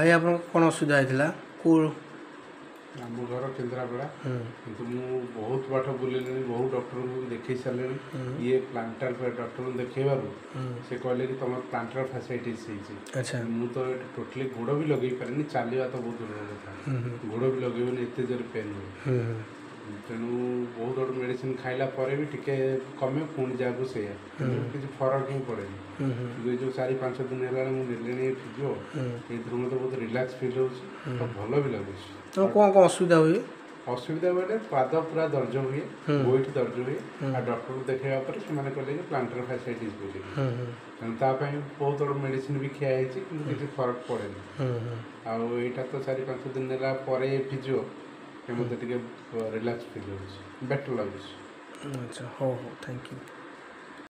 ଭାଇ, ଆପଣଙ୍କ କ'ଣ ଅସୁବିଧା ହେଇଥିଲା? କେଉଁ ଆମ ଘର କେନ୍ଦ୍ରାପଡ଼ା, କିନ୍ତୁ ମୁଁ ବହୁତ ବାଟ ବୁଲିଲିଣି, ବହୁତ ଡକ୍ଟରଙ୍କୁ ବି ଦେଖେଇ ସାରିଲିଣି। ଇଏ ପ୍ଲାଣ୍ଟାର ଡକ୍ଟରଙ୍କୁ ଦେଖେଇବାରୁ ସେ କହିଲେ କି ତମର ପ୍ଲାଣ୍ଟାର ଫାସାଇଟିସ୍ ହେଇଛି। ମୁଁ ତ ଏଠି ଟୋଟାଲି ଗୋଡ଼ ବି ଲଗେଇ ପାରେନି, ଚାଲିବା ତ ବହୁତ ଦୂରର କଥା, ଗୋଡ଼ ବି ଲଗେଇବନି, ଏତେ ଜୋରେ ପେନ୍ ହୁଏ। ତେଣୁ ବହୁତ ବଡ଼ ମେଡ଼ିସିନ ଖାଇଲା ପରେ ବି ଟିକେ କମେ, ପୁଣି ଯାହାକୁ ସେଇଆ, କିନ୍ତୁ କିଛି ଫରକ ହିଁ ପଡ଼େନି। କିନ୍ତୁ ଏ ଯେଉଁ 4-5 ଦିନ ହେଲାଣି ମୁଁ ନେଲିଣି ଫିଜିଓ, ଏଇଥିରୁ ମୋତେ ବହୁତ ରିଲାକ୍ସ ଫିଲ୍ ହେଉଛି ଆଉ ଭଲ ବି ଲାଗୁଛି। ତ କ'ଣ କ'ଣ ଅସୁବିଧା ହୁଏ? ଅସୁବିଧା ବୋଇଲେ ପାଦ ପୁରା ଦରଜ ହୁଏ, ଗୋଇଠି ଦରଜ ହୁଏ। ଆଉ ଡକ୍ଟରକୁ ଦେଖେଇବା ପରେ ସେମାନେ କହିଲେ କି ପ୍ଲାଣ୍ଟାର ଫାସାଇଟିସ୍ ବୋଲି। ତେଣୁ ତା ପାଇଁ ବହୁତ ବଡ଼ ମେଡ଼ିସିନ ବି ଖିଆ ହେଇଛି, କିନ୍ତୁ କିଛି ଫରକ ପଡ଼େନି। ଆଉ ଏଇଟା ତ 4-5 ଦିନ ନେଲା ପରେ ଫିଜିଓ ଏ ମୋତେ ଟିକେ ରିଲାକ୍ସ ଫିଲ୍ ହେଉଛି, ବେଟର୍ ଲାଗୁଛି। ଆଚ୍ଛା, ହଉ ହଉ, thank you.